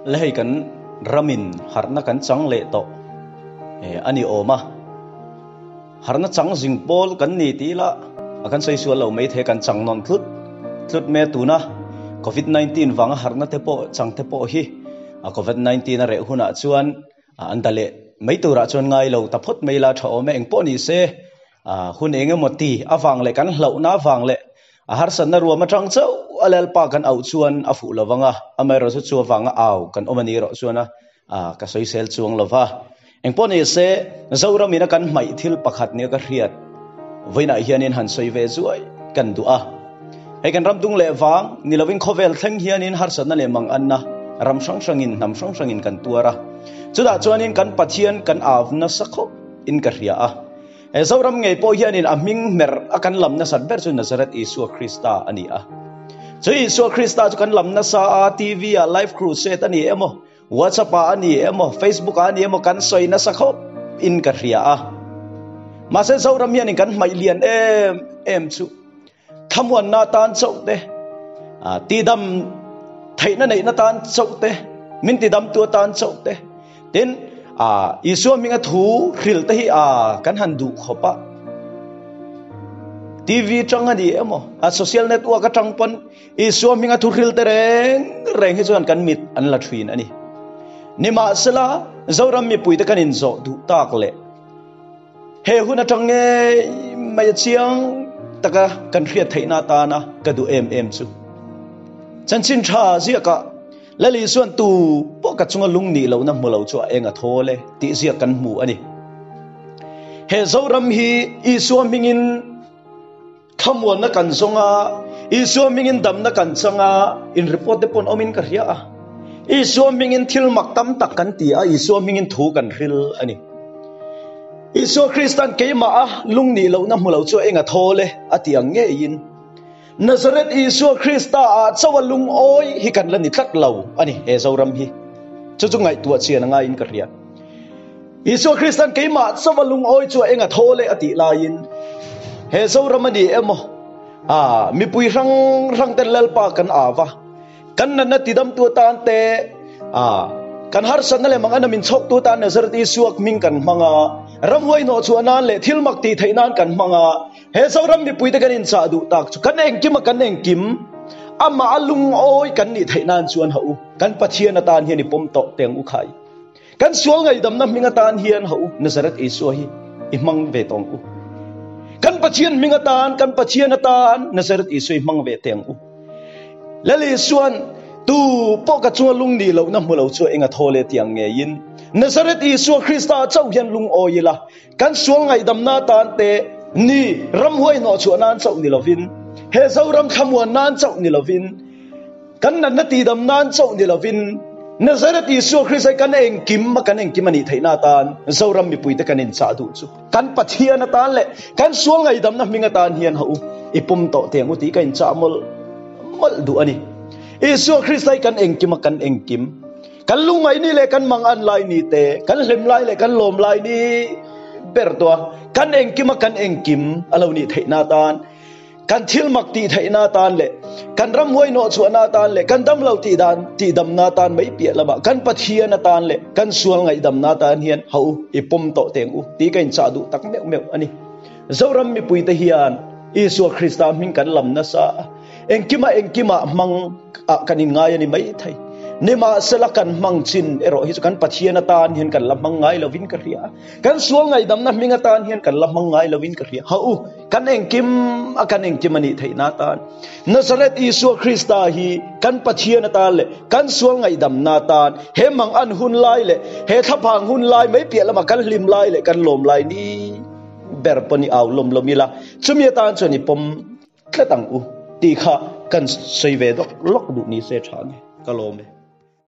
Le hei kan ramin harhna kan chang leh tawh a ni awm a, harhna chang zing pawl kan ni tih ila a kan sawi sual lo mai thei kan chang nawn tlut tlut mai a tuna covid 19 vanga harhna te pawh chang te pawh hi a covid 19 a reh hunah chuan an da leh mai turah chuan ngai lo ta phawt mai ila tha awm e engpawh ni se hun eng emaw ti avang leh kan hlauhna avang leh A harsatna ruam atang chauh a Lalpa kan auh chuan a fuh lo vang a, amaherawhchu chu avanga au kan awm a ni erawh chuan a ka sawisel chuang lo va. Engpawh ni se, Zoram ina kan hmaih thil pakhat nia ka hriat vawiinah hianin han sawi ve zuai kan duh a. Hei kan ram dung leh vang ni lovin khawvel thleng hianin harsatna leh manganna ram hrang hrangin hnam hrang hrangin kan tuar a. Chutah chuanin kan Pathian kan au nasa khawp in ka hria a. He Zoram ngei pawh hianin a hming hmer a kan lam nasat ber chu Nazareth Isua Krista a ni a. Chu Isua Krista chu kan lam nasa a, TV ah live crusade a ni emaw, WhatsApp ah a ni emaw, Facebook ah a ni emaw kan sawi nasa khawp in ka hria a. Mahse Zoram hianin kan hmaih lian em em chu Thlamuanna tan chauh te, tidam theihna neihna tan chauh te, min tidamtu atan chauh te, tin Isua hminga thu hril te hi kan han duh khawp a. TV tang a ni emaw, a social network atang pawn Isua hminga thu hril te reng reng hi chuan kan mit an la thin a ni. Nimahsela, Zoram mipuite kan inzawh duh tak leh He hun atang ngei mai a chiang taka kan hriat theihna atana ka duh em em chu. Chanchin tha ziakah Lal Isuan tu pawh ka chunga lung nih lohna hmu lo chu a eng a thawl e tih ziak kan hmu a ni. He Zoram hi Isua hmingin Thlamuanna kan zawng a, Isua hmingin damna kan chang a, in report te pawn awmin ka hria a. Isua hmingin thil mak tam tak kan ti a, Isua hmingin thu kan hril a ni. Isua Kristan keimah a lung nih lohna hmu lo chu a eng a thawl e a ti ang ngeiin Nazareth Isua Krista ah chauh a lungawi hi kan la ni tlat lo a ni he Zoram hi. Chu chu ngaihtuah chian a ngaiin ka hria. Isua Kristan keimah chauha lungawi chu a eng a thawl e a tih laiin he Zoram a ni emaw a mipui hrang hrang ten Lalpa kan au va, kan natna tidamtu atan te a kan harsatna leh mangan a min chhawktu atan Nazareth Isua hming kan hmang a, ramhuai hnawhchhuah nan leh thil mak tih theih nan kan hmang a, he Zoram mipuite kan inchah duh tak chu kan engkim a kan engkim amah a lungawi kan nih theih nan chuan ha u kan Pathian atan hian i pawm tawh teng u khai. Kan sual ngaihdamna hming atan hian ha u, Nazareth Isua hi i hmang ve tawng u. Kan Pathian hming atan, kan Pathian atan Nazareth Isua i hmang ve teng u. Lal Isuan tu pawh ka chunga lung nih lohna hmu lo chu a enga thaw le tiang ngeiin Nazareth Isua Krista chauh hian lungawi ila, kan sual ngaihdamna atan te ni ramhuai hnawhchhuah nan chauh ni lovin, he Zoram thlamuan nan chauh ni lovin, Kan natna tihdam nan chauh ni lovin Nazareth Isua Krista hi kan engkim a kan engkim a nih theihna atan Zoram mipuite kan inchah duh chu kan Pathian atan leh kan sual ngaihdamna hming atan hian ha u i pum tawh teh ang u tih ka inchah mawlh mawlh duh a ni. Isua Krista hi kan engkim a kan engkim kan lungngaih ni leh kan mangan lai ni te kan hlim lai leh kan lawm lai ni ber tawh a kan engkim a kan engkim a lo nih theihna atan Kan thil mak tih theihna atan leh kan ramhuai hnawhchhuahna atan leh kan damlo tih dan tihdamna atan mai piah lamah kan Pathian atan leh kan sual ngaihdamna atan hian ha u i pawm tawh teng u tih ka inchah duh tak meuh meuh a ni. Zoram mipuite hian Isua Krista hming kan lam nasa a, engkimah engkimah hmang ah kan inngai a ni mai thei. Nimahsela kan hmang chin erawh hi chu kan Pathian atan hian kan la hmang ngai lovin ka hria a, kan sual ngaihdamna hming atan hian kan la hmang ngai lovin ka hria. Ha u! Kan engkim a kan engkim a nih theihna atan Nazareth Isua Krista hi kan Pathian atan leh kan sual ngaihdamna atan he mang an hun lai leh he thlaphang hun lai mai piah lama kan hlim lai leh kan lawm lai ni ber pawh ni au lawm lawm ila chumi atan chuan i pawm tlat ang u tih kha kan sawi ve dawk lawk duh ni se tha nge ka lawm e.